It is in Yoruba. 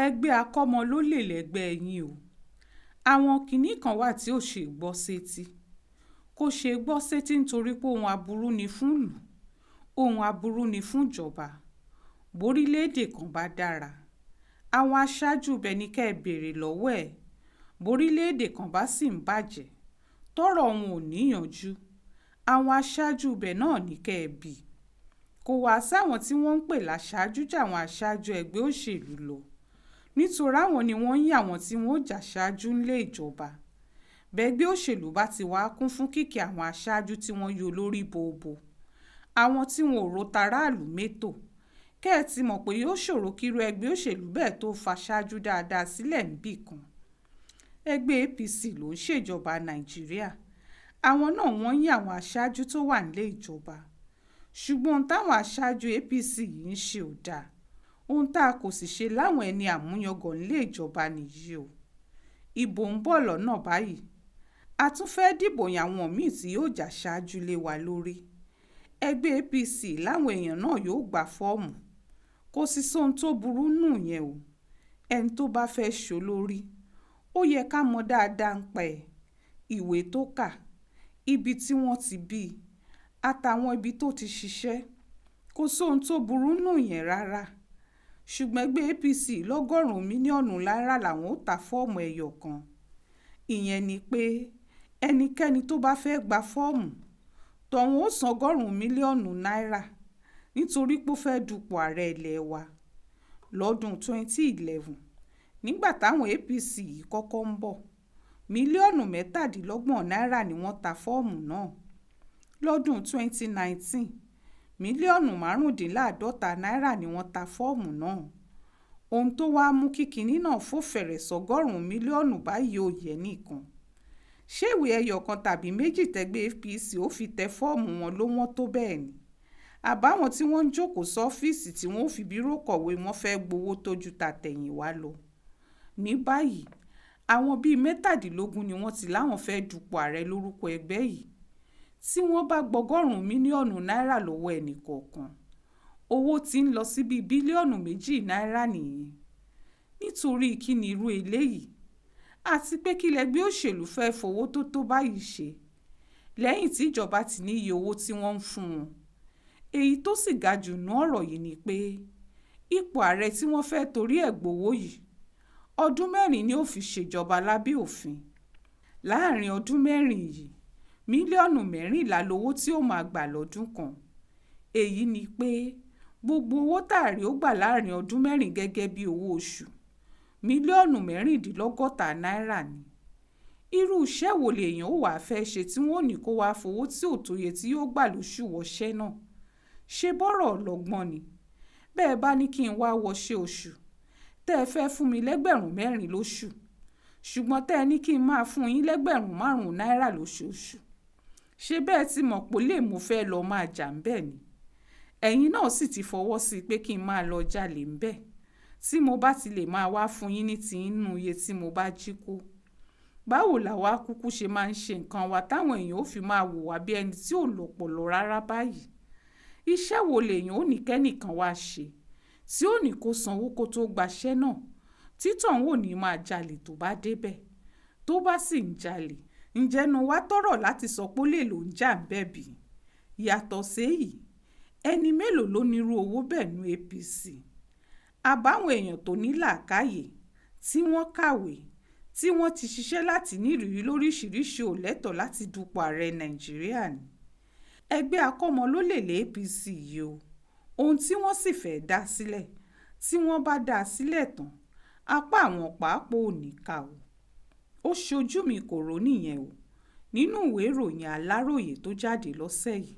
Ẹgbẹ́ akọ́mọlólè lẹgbẹ́ yín o. Àwọn kinní kan wà tí ò ṣeé gbọ́ sétí. Kò ṣeé gbọ́ sétí nítorí pé ohun aburú ni fúnlùú, ohun aburú ni fúnjọba. Borílẹ̀-èdè kan bá dára, àwọn aṣáájú ibẹ̀ ní kẹ́ ẹ béèrè lọ́wọ́ ẹ̀. Borílẹ̀-èdè kan bá sì ń bàjẹ́, tọ́rọ̀ wọn ò níyanjú, àwọn aṣáájú ibẹ̀ náà ní kẹ́ ẹ bi. Kò wáá sáwọn tí wọ́n ń pè láṣáájú jáwọn aṣáájú ẹgbẹ́ òṣèlú lọ, nítorí àwọn ni wọ́n ń yan àwọn tí wọ́n ó jàṣáájú nílé ìjọba. Bẹ́gbẹ́ òṣèlú bá ti wàá kún fún kìkì àwọn aṣáájú tí wọ́n yọ lórí bọbọ, àwọn tí wọn ò ro taráàlú mẹ́tò, kẹ́ ẹ ti mọ̀ pé yóò ṣòro kírú ẹgbẹ́ òṣèlú bẹ́ẹ̀ tóó fàṣáájú dáadáa sílẹ̀ níbì kan. Ẹgbẹ́ APC ló ń ṣèjọba Nàìjíríà, àwọn náà wọ́n ń yan àwọn aṣáájú tó wà nílé ìjọba. Ṣùgbọ́n ohun táwọn aṣáájú APC yìí ń ṣe ò dáa. Ohun tá a kò sì ṣe láwọn ẹni àmúyangàn nílé ìjọba nìyí o. Ibo ń bọ̀ lọ́nà báyìí. A tún fẹ́ẹ́ dìbò yan àwọn míì tí yóò jàṣáájú lé wa lórí. Ẹgbẹ́ APC làwọn èèyàn náà yóò gba fọ́ọ̀mù. Kò sì sóhun tó burú nínú ìyẹn o. Ẹni tó bá fẹ́ẹ́ ṣolórí, ó yẹ ká mọ̀ dáadáa nípa ẹ̀, ìwé tó kà, ibi tí wọ́n ti bí i àtàwọn ibi tó ti ṣiṣẹ́. Kò sóhun tó burú nínú ìyẹn rárá. Ṣùgbọ́n ẹgbẹ́ APC lọ́gọ́rùn-ún mílíọ̀nù náírà làwọn ó ta fọ́ọ̀mù ẹyọ kan. Ìyẹn ni pé ẹnikẹ́ni tó bá fẹ́ẹ́ gba fọ́ọ̀mù tọ̀hún ó san ọgọ́rùn-ún mílíọ̀nù náírà nítorí pé ó fẹ́ẹ́ dupò ààrẹ ilé wa. Lọ́dún 2011, nígbà táwọn APC yìí kọ́kọ́ ń bọ̀, mílíọ̀nù mẹ́tàdínlọ́gbọ̀n náírà ni wọ́n ta fọ́ọ̀mù náà. Lọ́dún 2019, mílíọ̀nù márùndínláàádọ́ta náírà ni wọ́n ta fọ́ọ̀mù náà. Ohun tó wàá mú kí kinní náà fò fẹ̀rẹ̀ sọ́gọ́rùn-ún mílíọ̀nù báyìí ò yé ẹnìkan. Ṣé ìwé ẹyọ kan tàbí méjì tẹ́gbẹ́ APC ó fi tẹ fọ́ọ̀mù wọn ló wọ́n tó bẹ́ẹ̀ ni? Àbáwọn tí wọ́n ń jókòó sọ́fíìsì tí wọ́n ò fi bírò kọ̀wé wọn fẹ́ẹ́ gbowó tó ju tàtẹ̀yìnwá lọ. Ní báyìí, àwọn bíi mẹ́tàdínlógún ni wọ́n ti láwọn fẹ́ẹ́ dupò ààrẹ lórúkọ ẹgbẹ́ yìí. Tí wọ́n bá gbọgọ́rùn-ún mílíọ̀nù náírà lọ́wọ́ ẹnìkọ̀ọ̀kan, owó tí ń lọ sí bíi bílíọ̀nù méjì náírà nìyẹn. Nítorí kín ni irú eléyìí? Àti pé kí lẹgbẹ́ òṣèlú fẹ́ẹ́ fowó tó tó báyìí ṣe lẹ́yìn tíjọba ti ní iye owó tí wọ́n ń fún wọn? Èyí tó sì ga jù nínú ọ̀rọ̀ yìí ni pé ipò ààrẹ tí wọ́n fẹ́ẹ́ torí ẹ̀ gbowó yìí, ọdún mẹ́rin ni ó fi ṣèjọba lábẹ́ òfin. Láàrin ọdún mẹ́rin yìí, mílíọ̀nù mẹ́rìnlá lowó tí ó máa gbà lọ́dún kan. Èyí ni pé gbogbo owó táàrẹ ó gbà láàrin ọdún mẹ́rin gẹ́gẹ́ bíi owó oṣù, mílíọ̀nù mẹ́rìndínlọ́gọ́ta náírà ni. Irú iṣẹ́ wo lèèyàn ó wáá fẹ́ẹ́ ṣe tí wọ́n ò ní kó wáá fowó tí ò tóye tí yóò gbà lóṣù wọṣẹ́ náà? Ṣe bọ́rọ̀ ọlọgbọ́n ni? Bẹ́ ẹ bá ní kí n wáá wọṣẹ́ oṣù, tẹ́ ẹ fẹ́ẹ́ fún mi lẹ́gbẹ̀rún mẹ́rin lóṣù, ṣùgbọ́n tẹ́ ẹ ní kí n máa fún yín lẹ́gbẹ̀rún márùn-ún náírà lóṣooṣù. Ṣé bẹ́ẹ̀ tí mọ̀ pé olè mo fẹ́ẹ́ lọ́ọ́ máa jà ńbẹ̀ ni? Ẹ̀yin náà sì ti fọwọ́ sí i pé kí n máa lọ́ọ́ jalè ńbẹ̀ tí mo bá ti lè máa wáá fún yín ní tiyín nínú iye tí mo bá jí kó. Báwo làwa kúkú ṣe máa ń ṣe nǹkan wa táwọn èèyàn ó fi máa wò wá bí ẹni tí ò lọ́pọlọ rárá báyìí? Iṣẹ́ wo lèèyàn ó ní kẹ́nìkan wáá ṣe tí ó ní kó sanwó kó tóó gbaṣẹ́ náà, tí tọ̀hún ò ní máa jalè tó bá débẹ̀? Tó bá sì ń jalè, ǹjẹ́ ẹnu wa tọ́rọ̀ láti sọ pé olè ló ń jà ńbẹ̀ bí? Yàtọ̀ séyìí, ẹni mélòó ló nírú owó bẹ́ẹ̀ nínú APC? Àbáwọn èèyàn tó ní làákàyè, tí wọ́n kàwé, tí wọ́n ti ṣiṣẹ́ láti nírìírí lóríṣiríṣi ò lẹ́tọ̀ọ́ láti dupò ààrẹ Nàìjíríà ni. Ẹgbẹ́ akọ́mọlólè lé APC yìí o. Ohun tí wọ́n sì fẹ́ẹ́ dá sílẹ̀, tí wọ́n bá dá a sílẹ̀ tán, apá àwọn pàápàá ò ní ká o. Ó ṣojú mi kọ̀rọ̀ nìyẹn o nínú ìwé ìròyìn Aláròyé tó jáde lọ́sẹ̀ yìí.